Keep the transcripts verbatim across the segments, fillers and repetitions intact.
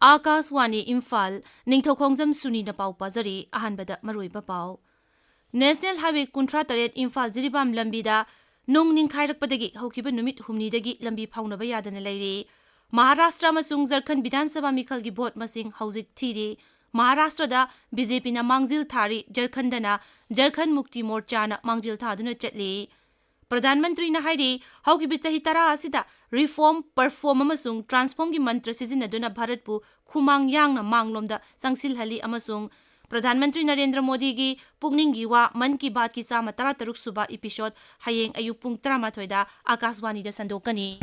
ꯑꯥꯀꯥꯁꯋꯥꯅꯤ ꯏꯝꯐꯥꯜ, ꯅꯤꯡꯊꯧꯈꯣꯡꯖꯝ ꯁꯨꯅꯤꯅ ꯄꯥꯎ ꯄꯥꯖꯔꯤ꯫ ꯑꯍꯥꯟꯕꯗ ꯃꯔꯨꯑꯣꯏꯕ ꯄꯥꯎ꯫ ꯅꯦꯁꯅꯦꯜ ꯍꯥꯏꯋꯦ ꯀꯨꯟꯊ꯭ꯔꯥ ꯇꯔꯦꯠ ꯏꯝꯐꯥꯜ ꯖꯤꯔꯤꯕꯥꯝ ꯂꯝꯕꯤꯗ ꯅꯨꯡ ꯅꯤꯡꯈꯥꯏꯔꯛꯄꯗꯒꯤ ꯍꯧꯈꯤꯕ ꯅꯨꯃꯤꯠ ꯍꯨꯝꯅꯤꯗꯒꯤ ꯂꯝꯕꯤ ꯐꯥꯎꯅꯕ ꯌꯥꯗꯅ ꯂꯩꯔꯤ꯫ ꯃꯍꯥꯔꯥꯁꯇ꯭ꯔ ꯑꯃꯁꯨꯡ ꯖꯔꯈꯟ ꯕꯤꯙꯥꯟ ꯁꯚꯥ ꯃꯤꯈꯜꯒꯤ ꯚꯣꯠ ꯃꯁꯤꯡ ꯍꯧꯖꯤꯛ ꯊꯤꯔꯤ꯫ ꯃꯍꯥꯔꯥꯁꯇ꯭ꯔꯗ ꯕꯤ ꯖꯦ ꯄꯤꯅ ꯃꯥꯡꯖꯤꯜ ꯊꯥꯔꯤ, ꯖꯔꯈꯟꯗꯅ ꯖꯔꯈꯟ ꯃꯨꯛꯇꯤ ꯃꯣꯔꯆꯥꯅ ꯃꯥꯡꯖꯤꯜ ꯊꯥꯗꯨꯅ ꯆꯠꯂꯤ꯫ ꯄ꯭ꯔꯙꯥꯟ ꯃꯟꯇ꯭ꯔꯤꯅ ꯍꯥꯏꯔꯤ, ꯍꯧꯈꯤꯕ ꯆꯍꯤ ꯇꯔꯥ ꯑꯁꯤꯗ reform, perform ꯑꯃꯁꯨꯡ transformꯒꯤ ꯃꯟꯇ꯭ꯔ ꯁꯤꯖꯤꯟꯅꯗꯨꯅ ꯚꯥꯔꯠꯄꯨ ꯈꯨꯃꯥꯡ ꯌꯥꯡꯅ ꯃꯥꯡꯂꯣꯝꯗ ꯆꯪꯁꯤꯜꯍꯜꯂꯤ ꯑꯃꯁꯨꯡ ꯄ꯭ꯔꯙꯥꯟ ꯃꯟꯇ꯭ꯔꯤ ꯅꯔꯦꯟꯗ꯭ꯔ ꯃꯣꯗꯤꯒꯤ ꯄꯨꯛꯅꯤꯡꯒꯤ ꯋꯥ ꯃꯟ ꯀꯤ ꯕꯥꯠꯀꯤ ꯆꯥꯝꯃ ꯇꯔꯥ ꯇꯔꯨꯛ ꯁꯨꯕ episode ꯍꯌꯦꯡ ꯑꯌꯨꯛ ꯄꯨꯡ ꯇꯔꯥꯃꯥꯊꯣꯏꯗ ꯑꯥꯀꯥꯁꯋꯥꯅꯤꯗ ꯁꯟꯗꯣꯛꯀꯅꯤ꯫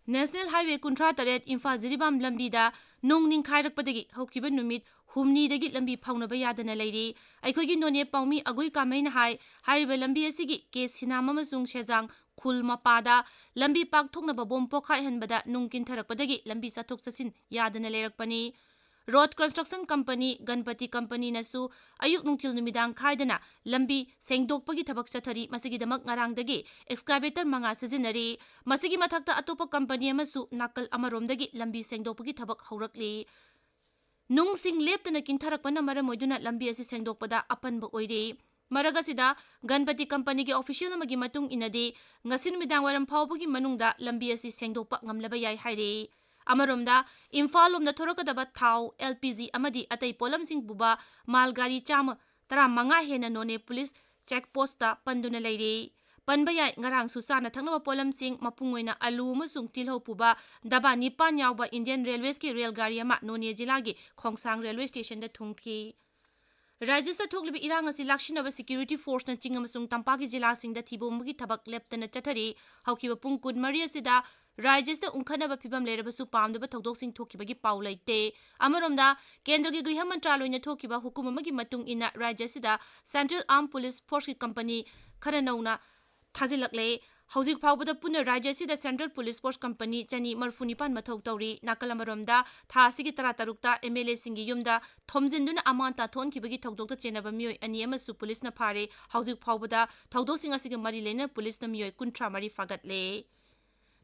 ꯅꯦꯁꯅꯦꯜ ꯍꯥꯏꯋꯦ ꯀꯨꯟꯊ꯭ꯔꯥ ꯇꯔꯦꯠ ꯏꯝꯐꯥꯜ ꯖꯤꯔꯤꯕꯥꯝ ꯂꯝꯕꯤꯗ ꯅꯨꯡ ꯅꯤꯡꯈꯥꯏꯔꯛꯄꯗꯒꯤ ꯍꯧꯈꯤꯕ ꯅꯨꯃꯤꯠ ꯍꯨꯝꯅꯤꯗꯒꯤ ꯂꯝꯕꯤ ꯐꯥꯎꯅꯕ ꯌꯥꯗꯅ ꯂꯩꯔꯤ꯫ ꯑꯩꯈꯣꯏꯒꯤ ꯅꯣꯅꯦ ꯄꯥꯎꯃꯤ ꯑꯒꯨꯏ ꯀꯥꯃꯩꯅ ꯍꯥꯏ, ꯍꯥꯏꯔꯤꯕ ꯂꯝꯕꯤ ꯑꯁꯤꯒꯤ ꯀꯦ ꯁꯤꯅꯥꯝ ꯑꯃꯁꯨꯡ ꯁꯦꯖꯥꯡ ꯈꯨꯜ ꯃꯄꯥꯗ ꯂꯝꯕꯤ ꯄꯥꯛꯊꯣꯛꯅꯕ ꯕꯣꯝ ꯄꯣꯈꯥꯏꯍꯟꯕꯗ ꯅꯨꯡ ꯀꯤꯟꯊꯔꯛꯄꯗꯒꯤ ꯂꯝꯕꯤ ꯆꯠꯊꯣꯛ ꯆꯠꯁꯤꯟ ꯌꯥꯗꯅ ꯂꯩꯔꯛꯄꯅꯤ꯫ ꯔꯣꯗ ꯀꯟꯁꯇ꯭ꯔꯛꯁꯟ ꯀꯝꯄꯅꯤ, ꯒꯟꯄꯇꯤ ꯀꯝꯄꯅꯤꯅꯁꯨ ꯑꯌꯨꯛ ꯅꯨꯡꯊꯤꯜ ꯅꯨꯃꯤꯗꯥꯡ ꯈꯥꯏꯗꯅ ꯂꯝꯕꯤ ꯁꯦꯡꯗꯣꯛꯄꯒꯤ ꯊꯕꯛ ꯆꯠꯊꯔꯤ꯫ ꯃꯁꯤꯒꯤꯗꯃꯛ ꯉꯔꯥꯡꯗꯒꯤ excavator ꯃꯉꯥ ꯁꯤꯖꯤꯟꯅꯔꯤ꯫ ꯃꯁꯤꯒꯤ ꯃꯊꯛꯇ ꯑꯇꯣꯞꯄ ꯀꯝꯄꯅꯤ ꯑꯃꯁꯨ ꯅꯥꯀꯜ ꯑꯃꯔꯣꯝꯗꯒꯤ ꯂꯝꯕꯤ ꯁꯦꯡꯗꯣꯛꯄꯒꯤ ꯊꯕꯛ ꯍꯧꯔꯛꯂꯤ꯫ ꯅꯨꯡꯁꯤꯡ ꯂꯦꯞꯇꯅ ꯀꯤꯟꯊꯔꯛꯄꯅ ꯃꯔꯝ ꯑꯣꯏꯗꯨꯅ ꯂꯝꯕꯤ ꯑꯁꯤ ꯁꯦꯡꯗꯣꯛꯄꯗ ꯑꯄꯟꯕ ꯑꯣꯏꯔꯤ꯫ ꯃꯔꯛ ꯑꯁꯤꯗ, ꯒꯟꯄꯇꯤ ꯀꯝꯄꯅꯤꯒꯤ official ꯑꯃꯒꯤ ꯃꯇꯨꯡ ꯏꯟꯅꯗꯤ, ꯉꯁꯤ ꯅꯨꯃꯤꯗꯥꯡ ꯋꯥꯏꯔꯝ ꯐꯥꯎꯕꯒꯤ ꯃꯅꯨꯡꯗ ꯂꯝꯕꯤ ꯑꯁꯤ ꯁꯦꯡꯗꯣꯛꯄ ꯉꯝꯂꯕ ꯌꯥꯏ ꯍꯥꯏꯔꯤ꯫ ꯑꯃꯔꯣꯝꯗ, ꯏꯝꯐꯥꯜ ꯂꯣꯝꯗ ꯊꯣꯔꯛꯀꯗꯕ ꯊꯥꯎ, L P G ꯑꯃꯗꯤ ꯑꯇꯩ ꯄꯣꯠꯂꯝꯁꯤꯡ ꯄꯨꯕ ꯃꯥꯜ ꯒꯥꯔꯤ ꯆꯥꯝꯃ ꯇꯔꯥꯃꯉꯥ ꯍꯦꯟꯅ ꯅꯣꯅꯦ ꯄꯨꯂꯤꯁ check postꯇ ꯄꯟꯗꯨꯅ ꯂꯩꯔꯤ꯫ ꯄꯟꯕ ꯌꯥꯏ, ꯉꯔꯥꯡꯁꯨ ꯆꯥꯅ ꯊꯛꯅꯕ ꯄꯣꯠꯂꯝꯁꯤꯡ, ꯃꯄꯨꯡ ꯑꯣꯏꯅ ꯑꯂꯨ ꯑꯃꯁꯨꯡ ꯇꯤꯜꯍꯧ ꯄꯨꯕ ꯗꯕꯥ ꯅꯤꯄꯥꯟ ꯌꯥꯎꯕ Indian Railwaysꯀꯤ ꯔꯦꯜ ꯒꯥꯔꯤ ꯑꯃ ꯅꯣꯅꯦ ꯖꯤꯂꯥꯒꯤ ꯈꯣꯡꯁꯥꯡ ꯔꯦꯜꯋꯦ ꯁ꯭ꯇꯦꯁꯟꯗ ꯊꯨꯡꯈꯤ꯫ ꯔꯥꯖ꯭ꯌꯁꯤꯗ ꯊꯣꯛꯂꯤꯕ ꯏꯔꯥꯡ ꯑꯁꯤ ꯂꯥꯛꯁꯤꯟꯅꯕ security forceꯅ ꯆꯤꯡ ꯑꯃꯁꯨꯡ ꯇꯝꯄꯥꯛꯀꯤ ꯖꯤꯂꯥꯁꯤꯡꯗ ꯊꯤꯕ ꯍꯨꯝꯕꯒꯤ ꯊꯕꯛ ꯂꯦꯞꯇꯅ ꯆꯠꯊꯔꯤ꯫ ꯍꯧꯈꯤꯕ ꯄꯨꯡ ꯀꯨꯟꯃꯔꯤ ꯑꯁꯤꯗ ꯔꯥꯖ꯭ꯌꯁꯤꯗ ꯎꯪꯈꯠꯅꯕ ꯐꯤꯚꯝ ꯂꯩꯔꯕꯁꯨ ꯄꯥꯝꯗꯕ ꯊꯧꯗꯣꯛꯁꯤꯡ ꯊꯣꯛꯈꯤꯕꯒꯤ ꯄꯥꯎ ꯂꯩꯇꯦ꯫ ꯑꯃꯔꯣꯝꯗ, ꯀꯦꯟꯗ꯭ꯔꯒꯤ ꯒ꯭ꯔꯤꯍ ꯃꯟꯇ꯭ꯔꯥꯂꯣꯏꯅ ꯊꯣꯛꯈꯤꯕ ꯍꯨꯀꯨꯝ ꯑꯃꯒꯤ ꯃꯇꯨꯡ ꯏꯟꯅ ꯔꯥꯖ꯭ꯌꯁꯤꯗ Central Armed Police Forceꯀꯤ ꯀꯝꯄꯅꯤ ꯈꯔ ꯅꯧꯅ ꯊꯥꯖꯤꯜꯂꯛꯂꯦ꯫ ꯍꯧꯖꯤꯛ ꯐꯥꯎꯕꯗ ꯄꯨꯟꯅ ꯔꯥꯖ꯭ꯌ ꯑꯁꯤꯗ Central Police Force company ꯆꯅꯤ ꯃꯔꯤꯐꯨ ꯅꯤꯄꯥꯟ ꯃꯊꯧ ꯇꯧꯔꯤ꯫ ꯅꯥꯀꯜ ꯑꯃꯔꯣꯝꯗ, ꯊꯥ ꯑꯁꯤꯒꯤ ꯇꯔꯥ ꯇꯔꯨꯛꯇ MLA ꯁꯤꯡꯒꯤ ꯌꯨꯝꯗ ꯊꯣꯝꯖꯤꯟꯗꯨꯅ ꯑꯃꯥꯟ ꯇꯥꯊꯣꯛꯍꯟꯈꯤꯕꯒꯤ ꯊꯧꯗꯣꯛꯇ ꯆꯦꯟꯅꯕ ꯃꯤꯑꯣꯏ ꯑꯅꯤ ꯑꯃꯁꯨ ꯄꯨꯂꯤꯁꯅ ꯐꯥꯔꯦ꯫ ꯍꯧꯖꯤꯛ ꯐꯥꯎꯕꯗ ꯊꯧꯗꯣꯛꯁꯤꯡ ꯑꯁꯤꯒ ꯃꯔꯤ ꯂꯩꯅꯅ ꯄꯨꯂꯤꯁꯅ ꯃꯤꯑꯣꯏ ꯀꯨꯟꯊ꯭ꯔꯥ ꯃꯔꯤ ꯐꯥꯒꯠꯂꯦ꯫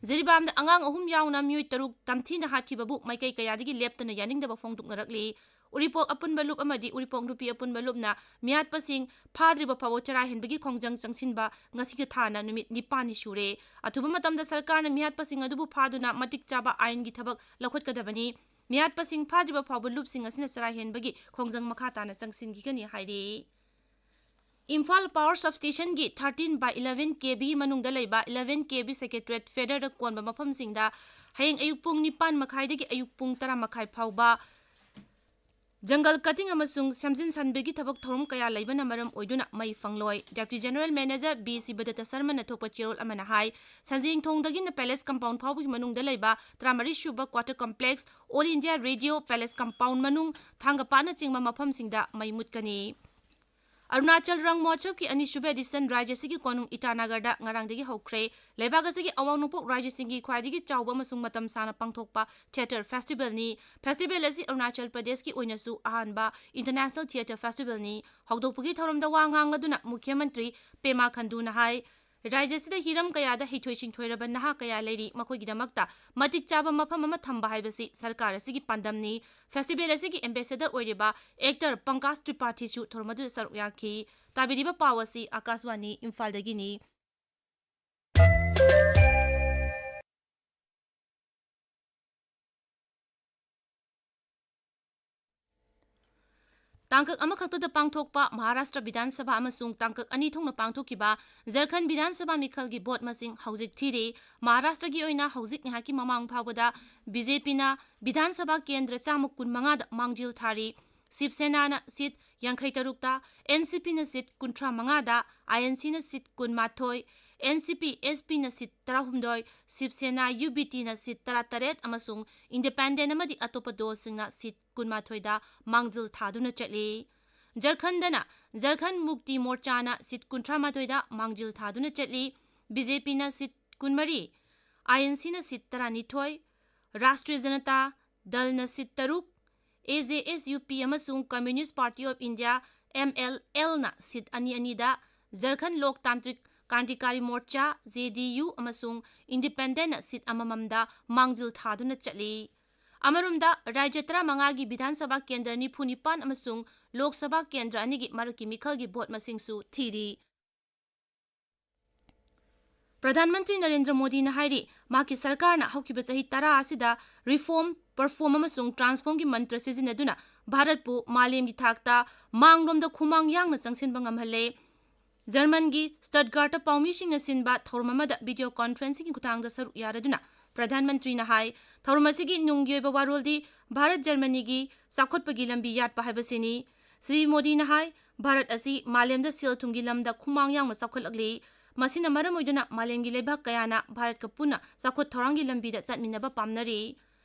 ꯖꯤꯔꯤꯕꯥꯝꯗ ꯑꯉꯥꯡ ꯑꯍꯨꯝ ꯌꯥꯎꯅ ꯃꯤꯑꯣꯏ ꯇꯔꯨꯛ ꯇꯝꯊꯤꯅ ꯍꯥꯠꯈꯤꯕꯕꯨ ꯃꯥꯏꯀꯩ ꯀꯌꯥꯗꯒꯤ ꯂꯦꯞꯇꯅ ꯌꯥꯅꯤꯡꯗꯕ ꯐꯣꯡꯗꯣꯛꯅꯔꯛꯂꯤ꯫ ꯎꯔꯤꯄꯣꯛ ꯑꯄꯨꯟꯕ ꯂꯨꯞ ꯑꯃꯗꯤ ꯎꯔꯤꯄꯣꯛ ꯅꯨꯄꯤ ꯑꯄꯨꯟꯕ ꯂꯨꯞꯅ ꯃꯤꯍꯥꯠꯄꯁꯤꯡ ꯐꯥꯗ꯭ꯔꯤꯕ ꯐꯥꯎꯕ ꯆꯔꯥ ꯍꯦꯟꯕꯒꯤ ꯈꯣꯡꯖꯪ ꯆꯪꯁꯤꯟꯕ ꯉꯁꯤꯒꯤ ꯊꯥꯅ ꯅꯨꯃꯤꯠ ꯅꯤꯄꯥꯟꯅꯤ ꯁꯨꯔꯦ꯫ ꯑꯊꯨꯕ ꯃꯇꯝꯗ ꯁꯔꯀꯥꯔꯅ ꯃꯤꯍꯥꯠꯄꯁꯤꯡ ꯑꯗꯨꯕꯨ ꯐꯥꯗꯨꯅ ꯃꯇꯤꯛ ꯆꯥꯕ ꯑꯥꯏꯟꯒꯤ ꯊꯕꯛ ꯂꯧꯈꯠꯀꯗꯕꯅꯤ꯫ ꯃꯤꯍꯥꯠꯄꯁꯤꯡ ꯐꯥꯗ꯭ꯔꯤꯕ ꯐꯥꯎꯕ ꯂꯨꯞꯁꯤꯡ ꯑꯁꯤꯅ ꯆꯔꯥ ꯍꯦꯟꯕꯒꯤ ꯈꯣꯡꯖꯪ ꯃꯈꯥ ꯇꯥꯅ ꯆꯪꯁꯤꯟꯈꯤꯒꯅꯤ ꯍꯥꯏꯔꯤ꯫ ꯏꯝꯐꯥꯜ Power Substation ꯒꯤ thirteen by eleven KV ꯃꯅꯨꯡꯗ ꯂꯩꯕ eleven KV Secretariat feeder ꯗ ꯀꯣꯟꯕ ꯃꯐꯝꯁꯤꯡꯗ ꯍꯌꯦꯡ ꯑꯌꯨꯛ ꯄꯨꯡ ꯅꯤꯄꯥꯟ ꯃꯈꯥꯏꯗꯒꯤ ꯑꯌꯨꯛ ꯄꯨꯡ ꯇꯔꯥ ꯃꯈꯥꯏ ꯐꯥꯎꯕ ꯖꯪꯒꯜ ꯀꯇꯤꯡ ꯑꯃꯁꯨꯡ ꯁꯦꯝꯖꯤꯟ ꯁꯥꯟꯕꯒꯤ ꯊꯕꯛ ꯊꯧꯔꯝ ꯀꯌꯥ ꯂꯩꯕꯅ ꯃꯔꯝ ꯑꯣꯏꯗꯨꯅ ꯃꯩ ꯐꯪꯂꯣꯏ꯫ Deputy General Manager ꯕꯤ ꯁꯤꯕꯗꯠꯇ ꯁꯔꯃꯅ ꯊꯣꯛꯄ ꯆꯦꯔꯣꯜ ꯑꯃꯅ ꯍꯥꯏ, ꯁꯟꯖꯦꯡꯊꯣꯡꯗꯒꯤꯅ Palace Compound ꯐꯥꯎꯕꯒꯤ ꯃꯅꯨꯡꯗ ꯂꯩꯕ ꯇꯔꯥꯃꯔꯤ ꯁꯨꯕ Quarter Complex, All India Radio, Palace Compound ꯃꯅꯨꯡ, ꯊꯥꯡꯒꯄꯥꯠꯅꯆꯤꯡꯕ ꯃꯐꯝꯁꯤꯡꯗ ꯃꯩ ꯃꯨꯠꯀꯅꯤ꯫ ꯑꯔꯨꯅꯥꯆꯜ ꯔꯪ ꯃꯍꯣꯠꯁꯕꯀꯤ ꯑꯅꯤꯁꯨꯕ edition ꯔꯥꯖ꯭ꯌ ꯑꯁꯤꯒꯤ ꯀꯣꯅꯨꯡ ꯏꯇꯥꯅꯒꯔꯗ ꯉꯔꯥꯡꯗꯒꯤ ꯍꯧꯈ꯭ꯔꯦ꯫ ꯂꯩꯕꯥꯛ ꯑꯁꯤꯒꯤ ꯑꯋꯥꯡ ꯅꯣꯡꯄꯣꯛ ꯔꯥꯖ꯭ꯌꯁꯤꯡꯒꯤ ꯈ꯭ꯋꯥꯏꯗꯒꯤ ꯆꯥꯎꯕ ꯑꯃꯁꯨꯡ ꯃꯇꯝ ꯁꯥꯡꯅ ꯄꯥꯡꯊꯣꯛꯄ theatre festival ꯅꯤ꯫ Festival ꯑꯁꯤ ꯑꯔꯨꯅꯥꯆꯜ ꯄ꯭ꯔꯗꯦꯁꯀꯤ ꯑꯣꯏꯅꯁꯨ ꯑꯍꯥꯟꯕ International Theatre Festival ꯅꯤ꯫ ꯍꯧꯗꯣꯛꯄꯒꯤ ꯊꯧꯔꯝꯗ ꯋꯥ ꯉꯥꯡꯂꯗꯨꯅ ꯃꯨꯈ꯭ꯌ ꯃꯟꯇ꯭ꯔꯤ ꯄꯦꯃꯥ ꯈꯟꯗꯨꯅ ꯍꯥꯏ, ꯔꯥꯖ꯭ꯌ ꯑꯁꯤꯗ ꯍꯤꯔꯝ ꯀꯌꯥꯗ ꯍꯩꯊꯣꯏ ꯁꯤꯡꯊꯣꯏꯔꯕ ꯅꯍꯥ ꯀꯌꯥ ꯂꯩꯔꯤ, ꯃꯈꯣꯏꯒꯤꯗꯃꯛꯇ ꯃꯇꯤꯛ ꯆꯥꯕ ꯃꯐꯝ ꯑꯃ ꯊꯝꯕ ꯍꯥꯏꯕꯁꯤ ꯁꯔꯀꯥꯔ ꯑꯁꯤꯒꯤ ꯄꯥꯟꯗꯝꯅꯤ꯫ Festival ꯑꯁꯤꯒꯤ ambassador ꯑꯣꯏꯔꯤꯕ actor ꯄꯪꯀꯖ ꯇ꯭ꯔꯤꯄꯥꯊꯤꯁꯨ ꯊꯧꯔꯝ ꯑꯗꯨꯗ ꯁꯔꯨꯛ ꯌꯥꯈꯤ꯫ ꯇꯥꯕꯤꯔꯤꯕ ꯄꯥꯎ ꯑꯁꯤ ꯑꯀꯥꯁꯕꯥꯅꯤ ꯏꯝꯐꯥꯜꯗꯒꯤꯅꯤ꯫ ꯇꯥꯡꯀꯛ ꯑꯃꯈꯛꯇꯗ ꯄꯥꯡꯊꯣꯛꯄ ꯃꯍꯥꯔꯥꯁꯇ꯭ꯔ ꯕꯤꯙꯥꯟ ꯁꯚꯥ ꯑꯃꯁꯨꯡ ꯇꯥꯡꯀꯛ ꯑꯅꯤ ꯊꯣꯛꯅ ꯄꯥꯡꯊꯣꯛꯈꯤꯕ ꯖꯔꯈꯟ ꯕꯤꯙꯥꯟ ꯁꯚꯥ ꯃꯤꯈꯜꯒꯤ ꯚꯣꯠ ꯃꯁꯤꯡ ꯍꯧꯖꯤꯛ ꯊꯤꯔꯤ꯫ ꯃꯍꯥꯔꯥꯁꯇ꯭ꯔꯒꯤ ꯑꯣꯏꯅ ꯍꯧꯖꯤꯛ ꯉꯥꯏꯍꯥꯛꯀꯤ ꯃꯃꯥꯡ ꯐꯥꯎꯕꯗ ꯕꯤ ꯖꯦ ꯄꯤꯅ ꯕꯤꯙꯥꯟ ꯁꯚꯥ ꯀꯦꯟꯗ꯭ꯔ ꯆꯥꯝꯃ ꯀꯨꯟ ꯃꯉꯥꯗ ꯃꯥꯡꯖꯤꯜ ꯊꯥꯔꯤ꯫ ꯁꯤꯕ ꯁꯦꯅꯥꯅ ꯁꯤꯠ ꯌꯥꯡꯈꯩ ꯇꯔꯨꯛꯇ, ꯑꯦꯟ ꯁꯤ ꯄꯤꯅ ꯁꯤꯠ ꯀꯨꯟꯊ꯭ꯔꯥ ꯃꯉꯥꯗ, ꯑꯥꯏ ꯑꯦꯟ ꯁꯤꯅ ꯁꯤꯠ ꯀꯨꯟꯃꯥꯊꯣꯏ, ꯑꯦꯟ ꯁꯤ ꯄꯤ, ꯑꯦꯁ ꯄꯤꯅ ꯁꯤꯠ ꯇꯔꯥꯍꯨꯝꯗꯣꯏ, ꯁꯤꯕ ꯁꯦꯅꯥ, ꯌꯨ ꯕꯤ ꯇꯤꯅ ꯁꯤꯠ ꯇꯔꯥꯇꯔꯦꯠ ꯑꯃꯁꯨꯡ ꯏꯟꯗꯤꯄꯦꯟꯗꯦꯟ ꯑꯃꯗꯤ ꯑꯇꯣꯞꯄ ꯗꯣꯜꯁꯤꯡꯅ ꯁꯤꯠ ꯀꯨꯟꯃꯥꯊꯣꯏꯗ ꯃꯥꯡꯖꯤꯜ ꯊꯥꯗꯨꯅ ꯆꯠꯂꯤ꯫ ꯖꯔꯈꯟꯗꯅ ꯖꯔꯈꯟ ꯃꯨꯛꯇꯤ ꯃꯣꯔꯆꯥꯅ ꯁꯤꯠ ꯀꯨꯟꯊ꯭ꯔꯥ ꯃꯥꯊꯣꯏꯗ ꯃꯥꯡꯖꯤꯜ ꯊꯥꯗꯨꯅ ꯆꯠꯂꯤ꯫ ꯕꯤ ꯖꯦ ꯄꯤꯅ ꯁꯤꯠ ꯀꯨꯟꯃꯔꯤ, ꯑꯥꯏ ꯑꯦꯟ ꯁꯤꯅ ꯁꯤꯠ ꯇꯔꯥꯅꯤꯊꯣꯏ, ꯔꯥꯁꯇ꯭ꯔꯤꯌ ꯖꯅꯇꯥ ꯗꯜꯅ ꯁꯤꯠ ꯇꯔꯨꯛ, ꯑꯦ ꯖꯦ ꯑꯦꯁ ꯌꯨ ꯄꯤ ꯑꯃꯁꯨꯡ communist party of India, M L ꯑꯦꯜꯅ ꯁꯤꯠ ꯑꯅꯤ ꯑꯅꯤꯗ, ꯖꯔꯈꯟ ꯂꯣꯛ ꯇꯥꯟꯇ꯭ꯔꯤꯛ ꯀ꯭ꯔꯥꯟꯇꯤꯀꯥꯔꯤ ꯃꯣꯔꯆꯥ, ꯖꯦ ꯗꯤ ꯌꯨ, ꯑꯃꯁꯨꯡ ꯏꯟꯗꯤꯄꯦꯟꯗꯦꯟꯠꯅ ꯁꯤꯠ ꯑꯃꯃꯝꯗ ꯃꯥꯡꯖꯤꯜ ꯊꯥꯗꯨꯅ ꯆꯠꯂꯤ꯫ ꯑꯃꯔꯣꯝꯗ, ꯔꯥꯖ꯭ꯌ ꯇꯔꯥꯃꯉꯥꯒꯤ ꯕꯤꯙꯥꯟ ꯁꯚꯥ ꯀꯦꯟꯗ꯭ꯔ ꯅꯤꯐꯨ ꯅꯤꯄꯥꯟ ꯑꯃꯁꯨꯡ ꯂꯣꯛ ꯁꯚꯥ ꯀꯦꯟꯗ꯭ꯔ ꯑꯅꯤꯒꯤ ꯃꯔꯛꯀꯤ ꯃꯤꯈꯜꯒꯤ ꯚꯣꯠ ꯃꯁꯤꯡꯁꯨ ꯊꯤꯔꯤ꯫ ꯄ꯭ꯔꯙꯥꯟ ꯃꯟꯇ꯭ꯔꯤ ꯅꯔꯦꯟꯗ꯭ꯔ ꯃꯣꯗꯤꯅ ꯍꯥꯏꯔꯤ, ꯃꯍꯥꯛꯀꯤ ꯁꯔꯀꯥꯔꯅ ꯍꯧꯈꯤꯕ ꯆꯍꯤ ꯇꯔꯥ ꯑꯁꯤꯗ reform, perform ꯑꯃꯁꯨꯡ transformꯒꯤ ꯃꯟꯇ꯭ꯔ ꯁꯤꯖꯤꯟꯅꯗꯨꯅ ꯚꯥꯔꯠꯄꯨ ꯃꯥꯂꯦꯝꯒꯤ ꯊꯥꯛꯇ ꯃꯥꯡꯂꯣꯝꯗ ꯈꯨꯃꯥꯡ ꯌꯥꯡꯅ ꯆꯪꯁꯤꯟꯕ ꯉꯝꯍꯜꯂꯦ꯫ ꯖꯔꯃꯟꯒꯤ ꯁ꯭ꯇꯠꯒꯥꯔꯠꯇ ꯄꯥꯎꯃꯤꯁꯤꯡꯅ ꯁꯤꯟꯕ ꯊꯧꯔꯝ ꯑꯃꯗ video conferencingꯒꯤ ꯈꯨꯠꯊꯥꯡꯗ ꯁꯔꯨꯛ ꯌꯥꯔꯗꯨꯅ ꯄ꯭ꯔꯙꯥꯟ ꯃꯟꯇ꯭ꯔꯤꯅ ꯍꯥꯏ, ꯊꯧꯔꯝ ꯑꯁꯤꯒꯤ ꯅꯨꯡꯒꯤ ꯑꯣꯏꯕ ꯋꯥꯔꯣꯜꯗꯤ ꯚꯥꯔꯠ ꯖꯔꯃꯅꯤꯒꯤ ꯆꯥꯎꯈꯠꯄꯒꯤ ꯂꯝꯕꯤ ꯌꯥꯠꯄ ꯍꯥꯏꯕꯁꯤꯅꯤ꯫ ꯁ꯭ꯔꯤ ꯃꯣꯗꯤꯅ ꯍꯥꯏ, ꯚꯥꯔꯠ ꯑꯁꯤ ꯃꯥꯂꯦꯝꯗ ꯁꯦꯜ ꯊꯨꯝꯒꯤ ꯂꯝꯗ ꯈꯨꯃꯥꯡ ꯌꯥꯡꯅ ꯆꯥꯎꯈꯠꯂꯛꯂꯤ꯫ ꯃꯁꯤꯅ ꯃꯔꯝ ꯑꯣꯏꯗꯨꯅ ꯃꯥꯂꯦꯝꯒꯤ ꯂꯩꯕꯥꯛ ꯀꯌꯥꯅ ꯚꯥꯔꯠꯀ ꯄꯨꯟꯅ ꯆꯥꯎꯈꯠ ꯊꯧꯔꯥꯡꯒꯤ ꯂꯝꯕꯤꯗ ꯆꯠꯃꯤꯟꯅꯕ ꯄꯥꯝꯅꯔꯤ꯫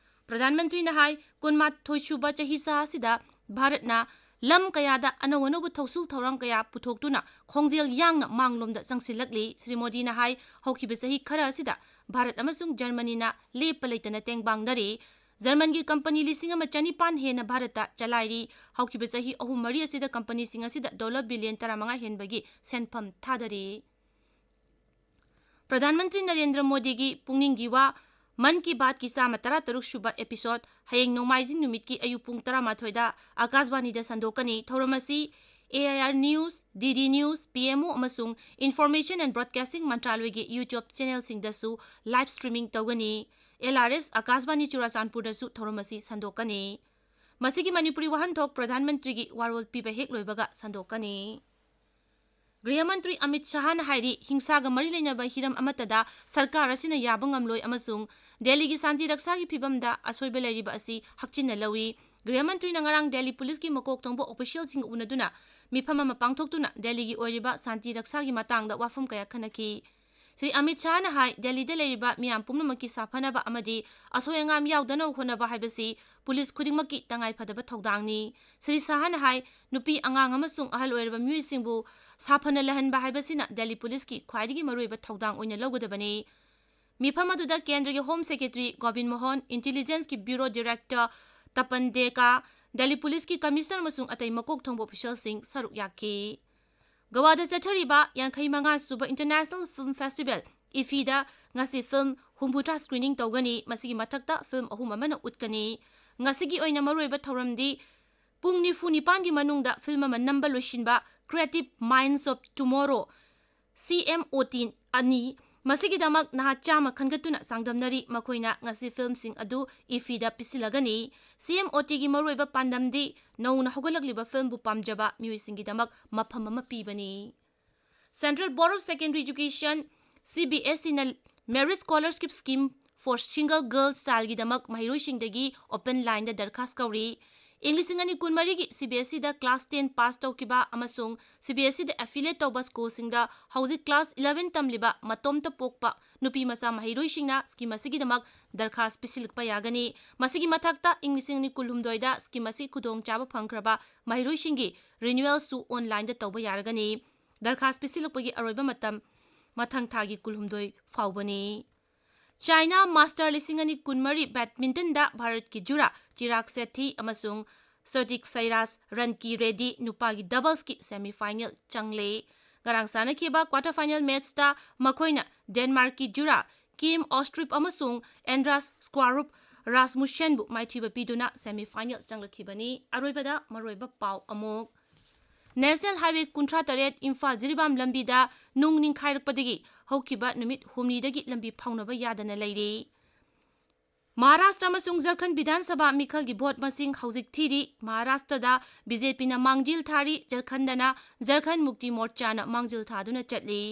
ꯄ꯭ꯔꯙꯥꯟ ꯃꯟꯇ꯭ꯔꯤꯅ ꯍꯥꯏ, ꯀꯨꯟꯃꯥꯊꯣꯏ ꯁꯨꯕ ꯆꯍꯤꯆꯥ ꯑꯁꯤꯗ ꯚꯥꯔꯠꯅ ꯂꯝ ꯀꯌꯥꯗ ꯑꯅꯧ ꯑꯅꯧꯕ ꯊꯧꯁꯤꯜ ꯊꯧꯔꯥꯡ ꯀꯌꯥ ꯄꯨꯊꯣꯛꯇꯨꯅ ꯈꯣꯡꯖꯦꯜ ꯌꯥꯡꯅ ꯃꯥꯡꯂꯣꯝꯗ ꯆꯪꯁꯤꯜꯂꯛꯂꯤ꯫ ꯁ꯭ꯔꯤ ꯃꯣꯗꯤꯅ ꯍꯥꯏ, ꯍꯧꯈꯤꯕ ꯆꯍꯤ ꯈꯔ ꯑꯁꯤꯗ ꯚꯥꯔꯠ ꯑꯃꯁꯨꯡ ꯖꯔꯃꯅꯤꯅ ꯂꯦꯞꯄ ꯂꯩꯇꯅ ꯇꯦꯡꯕꯥꯡꯅꯔꯤ꯫ ꯖꯔꯃꯟꯒꯤ ꯀꯝꯄꯅꯤ ꯂꯤꯁꯤꯡ ꯑꯃ ꯆꯅꯤꯄꯥꯟ ꯍꯦꯟꯅ ꯚꯥꯔꯠꯇ ꯆꯂꯥꯏꯔꯤ꯫ ꯍꯧꯈꯤꯕ ꯆꯍꯤ ꯑꯍꯨꯝ ꯃꯔꯤ ꯑꯁꯤꯗ ꯀꯝꯄꯅꯤꯁꯤꯡ ꯑꯁꯤꯗ dollar billion ꯇꯔꯥꯃꯉꯥ ꯍꯦꯟꯕꯒꯤ ꯁꯦꯟꯐꯝ ꯊꯥꯗꯔꯤ꯫ ꯄ꯭ꯔꯙꯥꯟ ꯃꯟꯇ꯭ꯔꯤ ꯅꯔꯦꯟꯗ꯭ꯔ ꯃꯣꯗꯤꯒꯤ ꯄꯨꯛꯅꯤꯡꯒꯤ ꯋꯥ, ꯃꯟ ꯀꯤ ꯕꯥꯠꯀꯤ ꯆꯥꯝꯃ ꯇꯔꯥꯇꯔꯨꯛ ꯁꯨꯕ episode ꯍꯌꯦꯡ ꯅꯣꯡꯃꯥꯏꯖꯤꯡ ꯅꯨꯃꯤꯠꯀꯤ ꯑꯌꯨꯛ ꯄꯨꯡ ꯇꯔꯥꯃꯥꯊꯣꯏꯗ ꯑꯀꯥꯁꯕꯥꯅꯤꯗ ꯁꯟꯗꯣꯛꯀꯅꯤ꯫ ꯊꯧꯔꯝ ꯑꯁꯤ A I R News, D D News, P M O ꯑꯃꯁꯨꯡ Information and Broadcasting ꯃꯟꯇ꯭ꯔꯥꯂꯣꯏꯒꯤ YouTube channelꯁꯤꯡꯗꯁꯨ live streaming ꯇꯧꯒꯅꯤ꯫ L R S ꯑꯀꯥꯁꯕꯥꯅꯤ ꯆꯨꯔꯥꯆꯥꯟꯄꯨꯔꯗꯁꯨ ꯊꯧꯔꯝ ꯑꯁꯤ ꯁꯟꯗꯣꯛꯀꯅꯤ꯫ ꯃꯁꯤꯒꯤ ꯃꯅꯤꯄꯨꯔꯤ ꯋꯥꯍꯟꯊꯣꯛ ꯄ꯭ꯔꯙꯥꯟ ꯃꯟꯇ꯭ꯔꯤꯒꯤ ꯋꯥꯔꯣꯜ ꯄꯤꯕ ꯍꯦꯛ ꯂꯣꯏꯕꯒ ꯁꯟꯗꯣꯛꯀꯅꯤ꯫ ꯒ꯭ꯔꯤꯍ ꯃꯟꯇ꯭ꯔꯤ ꯑꯃꯤꯠ ꯁꯍꯥꯅ ꯍꯥꯏꯔꯤ, ꯍꯤꯡꯁꯥꯒ ꯃꯔꯤ ꯂꯩꯅꯕ ꯍꯤꯔꯝ ꯑꯃꯠꯇꯗ ꯁꯔꯀꯥꯔ ꯑꯁꯤꯅ ꯌꯥꯕ ꯉꯝꯂꯣꯏ ꯑꯃꯁꯨꯡ ꯗꯦꯜꯂꯤꯒꯤ ꯁꯥꯟꯇꯤ ꯔꯛꯁꯥꯒꯤ ꯐꯤꯚꯝꯗ ꯑꯁꯣꯏꯕ ꯂꯩꯔꯤꯕ ꯑꯁꯤ ꯍꯛꯆꯤꯟꯅ ꯂꯧꯏ꯫ ꯒ꯭ꯔꯤꯍ ꯃꯟꯇ꯭ꯔꯤꯅ ꯉꯔꯥꯡ ꯗꯦꯜꯂꯤ ꯄꯨꯂꯤꯁꯀꯤ ꯃꯀꯣꯛ ꯊꯣꯡꯕ officialꯁꯤꯡꯒ ꯎꯅꯗꯨꯅ ꯃꯤꯐꯝ ꯑꯃ ꯄꯥꯡꯊꯣꯛꯇꯨꯅ ꯗꯦꯜꯂꯤꯒꯤ ꯑꯣꯏꯔꯤꯕ ꯁꯥꯟꯇꯤ ꯔꯛꯁꯥꯒꯤ ꯃꯇꯥꯡꯗ ꯋꯥꯐꯝ ꯀꯌꯥ ꯈꯟꯅꯈꯤ꯫ ꯁ꯭ꯔꯤ ꯑꯃꯤꯠ ꯁꯥꯍꯅ ꯍꯥꯏ, ꯗꯦꯜꯂꯤꯗ ꯂꯩꯔꯤꯕ ꯃꯤꯌꯥꯝ ꯄꯨꯝꯅꯃꯛꯀꯤ ꯁꯥꯐꯅꯕ ꯑꯃꯗꯤ ꯑꯁꯣꯏ ꯑꯉꯥꯝ ꯌꯥꯎꯗꯅꯕ ꯍꯣꯠꯅꯕ ꯍꯥꯏꯕꯁꯤ ꯄꯨꯂꯤꯁ ꯈꯨꯗꯤꯡꯃꯛꯀꯤ ꯇꯉꯥꯏ ꯐꯗꯕ ꯊꯧꯗꯥꯡꯅꯤ꯫ ꯁ꯭ꯔꯤ ꯁꯥꯍꯅ ꯍꯥꯏ, ꯅꯨꯄꯤ, ꯑꯉꯥꯡ ꯑꯃꯁꯨꯡ ꯑꯍꯜ ꯑꯣꯏꯔꯕ ꯃꯤꯑꯣꯏꯁꯤꯡꯕꯨ ꯁꯥꯐꯅ ꯂꯩꯍꯟꯕ ꯍꯥꯏꯕꯁꯤꯅ ꯗꯦꯜꯂꯤ ꯄꯨꯂꯤꯁꯀꯤ ꯈ꯭ꯋꯥꯏꯗꯒꯤ ꯃꯔꯨꯑꯣꯏꯕ ꯊꯧꯗꯥꯡ ꯑꯣꯏꯅ ꯂꯧꯒꯗꯕꯅꯤ꯫ ꯃꯤꯐꯝ ꯑꯗꯨꯗ ꯀꯦꯟꯗ꯭ꯔꯒꯤ ꯍꯣꯝ ꯁꯦꯀ꯭ꯔꯦꯇꯔꯤ ꯒꯣꯕꯤꯟ ꯃꯣꯍꯟ, ꯏꯟꯇꯦꯂꯤꯖꯦꯟꯁꯀꯤ ꯕ꯭ꯌꯨꯔꯣ ꯗꯤꯔꯦꯛꯇꯔ ꯇꯄꯟ ꯗꯦꯀꯥ, ꯗꯦꯜꯂꯤ ꯄꯨꯂꯤꯁꯀꯤ ꯀꯃꯤꯁꯅꯔ ꯑꯃꯁꯨꯡ ꯑꯇꯩ ꯃꯀꯣꯛ ꯊꯣꯡꯕ ꯑꯣꯐꯤꯁꯤꯌꯦꯜꯁꯤꯡ ꯁꯔꯨꯛ ꯌꯥꯈꯤ꯫ ꯒꯋꯥꯗ ꯆꯠꯊꯔꯤꯕ ꯌꯥꯡꯈꯩ ꯃꯉꯥ ꯁꯨꯕ ꯏꯟꯇꯔꯅꯦꯁꯅꯦꯜ ꯐꯤꯜꯝ ꯐꯦꯁꯇꯤꯚꯦꯜ, ꯏꯐꯤꯗ ꯉꯁꯤ ꯐꯤꯜꯝ ꯍꯨꯝꯐꯨꯇꯔꯥ ꯁ꯭ꯀ꯭ꯔꯤꯅꯤꯡ ꯇꯧꯒꯅꯤ꯫ ꯃꯁꯤꯒꯤ ꯃꯊꯛꯇ ꯐꯤꯜꯝ ꯑꯍꯨꯝ ꯑꯃꯅ ꯎꯠꯀꯅꯤ꯫ ꯉꯁꯤꯒꯤ ꯑꯣꯏꯅ ꯃꯔꯨꯑꯣꯏꯕ ꯊꯧꯔꯝꯗꯤ ꯄꯨꯡ ꯅꯤꯐꯨ ꯅꯤꯄꯥꯟꯒꯤ ꯃꯅꯨꯡꯗ ꯐꯤꯜꯝ ꯑꯃ ꯅꯝꯕ ꯂꯣꯏꯁꯤꯟꯕ Creative Minds of Tomorrow, ꯁꯤ ꯑꯦꯝ ꯑꯣ ꯇꯤ ꯑꯅꯤ, ꯃꯁꯤꯒꯤꯗꯃꯛ ꯅꯍꯥ ꯆꯥꯝꯃ ꯈꯟꯒꯠꯇꯨꯅ ꯆꯥꯡꯗꯝꯅꯔꯤ꯫ ꯃꯈꯣꯏꯅ ꯉꯁꯤ ꯐꯤꯜꯝꯁꯤꯡ ꯑꯗꯨ ꯏꯐꯤꯗ ꯄꯤꯁꯤꯜꯂꯒꯅꯤ꯫ ꯁꯤ ꯑꯦꯝ ꯑꯣ ꯇꯤꯒꯤ ꯃꯔꯨꯑꯣꯏꯕ ꯄꯥꯟꯗꯝꯗꯤ ꯅꯧꯅ ꯍꯧꯒꯠꯂꯛꯂꯤꯕ ꯐꯤꯜꯝꯕꯨ ꯄꯥꯝꯖꯕ ꯃꯤꯑꯣꯏꯁꯤꯡꯒꯤꯗꯃꯛ ꯃꯐꯝ ꯑꯃ ꯄꯤꯕꯅꯤ꯫ Central Board of Secondary Education, C B S ꯏꯅ Merit Scholarship Scheme for Single Girl Childꯒꯤꯗꯃꯛ ꯃꯍꯩꯔꯣꯏꯁꯤꯡꯗꯒꯤ ꯑꯣꯄꯟ ꯂꯥꯏꯟꯗ ꯗꯔꯈꯥꯁ ꯀꯧꯔꯤ꯫ ꯏꯪ ꯂꯤꯁꯤꯡ ꯑꯅꯤ ꯀꯨꯟꯃꯔꯤꯒꯤ ꯁꯤ ꯕꯤ ꯑꯦꯁ ꯏꯗ ꯀ꯭ꯂꯥꯁ ꯇꯦꯟ ꯄꯥꯁ ꯇꯧꯈꯤꯕ ꯑꯃꯁꯨꯡ ꯁꯤ ꯕꯤ ꯑꯦꯁ ꯏꯗ ꯑꯦꯐꯤꯂꯦꯠ ꯇꯧꯕ ꯁ꯭ꯀꯨꯜꯁꯤꯡꯗ ꯍꯧꯖꯤꯛ ꯀ꯭ꯂꯥꯁ ꯏꯂꯦꯚꯦꯟ ꯇꯝꯂꯤꯕ ꯃꯇꯣꯝꯇ ꯄꯣꯛꯄ ꯅꯨꯄꯤ ꯃꯆꯥ ꯃꯍꯩꯔꯣꯏꯁꯤꯡꯅ ꯁ꯭ꯀꯤꯝ ꯑꯁꯤꯒꯤꯗꯃꯛ ꯗꯔꯈꯥꯁ ꯄꯤꯁꯤꯜꯂꯛꯄ ꯌꯥꯒꯅꯤ꯫ ꯃꯁꯤꯒꯤ ꯃꯊꯛꯇ, ꯏꯪ ꯂꯤꯁꯤꯡ ꯑꯅꯤ ꯀꯨꯟꯍꯨꯝꯗꯣꯏꯗ ꯁ꯭ꯀꯤꯝ ꯑꯁꯤ ꯈꯨꯗꯣꯡꯆꯥꯕ ꯐꯪꯈ꯭ꯔꯕ ꯃꯍꯩꯔꯣꯏꯁꯤꯡꯒꯤ ꯔꯤꯅ꯭ꯌꯨꯑꯦꯜꯁꯨ ꯑꯣꯟꯂꯥꯏꯟꯗ ꯇꯧꯕ ꯌꯥꯔꯒꯅꯤ꯫ ꯗꯔꯈꯥꯁ ꯄꯤꯁꯤꯜꯂꯛꯄꯒꯤ ꯑꯔꯣꯏꯕ ꯃꯇꯝ ꯃꯊꯪ ꯊꯥꯒꯤ ꯀꯨꯟꯍꯨꯝꯗꯣꯏ ꯐꯥꯎꯕꯅꯤ꯫ ꯆꯥꯏꯅꯥ ꯃꯥꯁꯇꯔ ꯂꯤꯁꯤꯡ ꯑꯅꯤ ꯀꯨꯟꯃꯔꯤ ꯕꯦꯗꯃꯤꯟꯇꯟꯗ ꯚꯥꯔꯠꯀꯤ ꯖꯨꯔꯥ ꯆꯤꯔꯥꯒ ꯁꯦꯊꯤ ꯑꯃꯁꯨꯡ ꯁ꯭ꯔꯇꯤꯛ ꯁꯩꯔꯥꯖ ꯔꯟꯀꯤ ꯔꯦꯗꯤ ꯅꯨꯄꯥꯒꯤ ꯗꯕꯜꯁꯀꯤ ꯁꯦꯃꯤꯐꯥꯏꯅꯦꯜ ꯆꯪꯂꯦ꯫ ꯉꯔꯥꯡ ꯁꯥꯟꯅꯈꯤꯕ ꯀ꯭ꯋꯥꯇꯔ ꯐꯥꯏꯅꯦꯜ ꯃꯦꯆꯇ ꯃꯈꯣꯏꯅ ꯗꯦꯟꯃꯥꯔꯛꯀꯤ ꯖꯨꯔꯥ ꯀꯤꯝ ꯑꯣꯁꯇ꯭ꯔꯤꯞ ꯑꯃꯁꯨꯡ ꯑꯦꯟꯗ꯭ꯔꯥꯁ ꯁ꯭ꯀ꯭ꯋꯥꯔꯨꯞ ꯔꯥꯁꯃꯨꯁꯦꯟꯕꯨ ꯃꯥꯏꯊꯤꯕ ꯄꯤꯗꯨꯅ ꯁꯦꯃꯤꯐꯥꯏꯅꯦꯜ ꯆꯪꯂꯛꯈꯤꯕꯅꯤ꯫ ꯑꯔꯣꯏꯕꯗ ꯃꯔꯨꯑꯣꯏꯕ ꯄꯥꯎ ꯑꯃꯨꯛ꯫ ꯅꯦꯁꯅꯦꯜ ꯍꯥꯏꯋꯦ ꯀꯨꯟꯊ꯭ꯔꯥ ꯇꯔꯦꯠ ꯏꯝꯐꯥꯜ ꯖꯤꯔꯤꯕꯥꯝ ꯂꯝꯕꯤꯗ ꯅꯨꯡ ꯅꯤꯡꯈꯥꯏꯔꯛꯄꯗꯒꯤ ꯍꯧꯈꯤꯕ ꯅꯨꯃꯤꯠ ꯍꯨꯝꯅꯤꯗꯒꯤ ꯂꯝꯕꯤ ꯐꯥꯎꯅꯕ ꯌꯥꯗꯅ ꯂꯩꯔꯤ꯫ ꯃꯍꯥꯔꯥꯁꯇ꯭ꯔ ꯑꯃꯁꯨꯡ ꯖꯔꯈꯟ ꯕꯤꯙꯥꯟ ꯁꯚꯥ ꯃꯤꯈꯜꯒꯤ ꯚꯣꯠ ꯃꯁꯤꯡ ꯍꯧꯖꯤꯛ ꯊꯤꯔꯤ꯫ ꯃꯍꯥꯔꯥꯁꯇ꯭ꯔꯗ ꯕꯤ ꯖꯦ ꯄꯤꯅ ꯃꯥꯡꯖꯤꯜ ꯊꯥꯔꯤ, ꯖꯔꯈꯟꯗꯅ ꯖꯔꯈꯟ ꯃꯨꯛꯇꯤ ꯃꯣꯔꯆꯥꯅ ꯃꯥꯡꯖꯤꯜ ꯊꯥꯗꯨꯅ ꯆꯠꯂꯤ꯫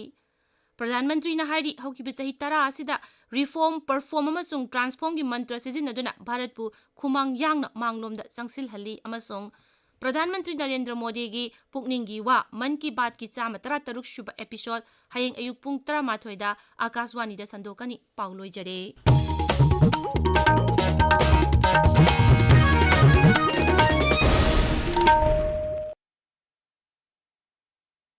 ꯄ꯭ꯔꯙꯥꯟ ꯃꯟꯇ꯭ꯔꯤꯅ ꯍꯥꯏꯔꯤ, ꯍꯧꯈꯤꯕ ꯆꯍꯤ ꯇꯔꯥ ꯑꯁꯤꯗ reform, perform ꯑꯃꯁꯨꯡ transformꯒꯤ ꯃꯟꯇ꯭ꯔ ꯁꯤꯖꯤꯟꯅꯗꯨꯅ ꯚꯥꯔꯠꯄꯨ ꯈꯨꯃꯥꯡ ꯌꯥꯡꯅ ꯃꯥꯡꯂꯣꯝꯗ ꯆꯪꯁꯤꯜꯍꯜꯂꯤ ꯑꯃꯁꯨꯡ ꯄ꯭ꯔꯙꯥꯟ ꯃꯟꯇ꯭ꯔꯤ ꯅꯔꯦꯟꯗ꯭ꯔ ꯃꯣꯗꯤꯒꯤ ꯄꯨꯛꯅꯤꯡꯒꯤ ꯋꯥ ꯃꯟ ꯀꯤ ꯕꯥꯠꯀꯤ ꯆꯥꯝꯃ ꯇꯔꯥꯇꯔꯨꯛ ꯁꯨꯕ episode ꯍꯌꯦꯡ ꯑꯌꯨꯛ ꯄꯨꯡ ꯇꯔꯥꯃꯥꯊꯣꯏꯗ ꯑꯀꯥꯁꯋꯥꯅꯤꯗ ꯁꯟꯗꯣꯛꯀꯅꯤ꯫ ꯄꯥꯎ ꯂꯣꯏꯖꯔꯦ꯫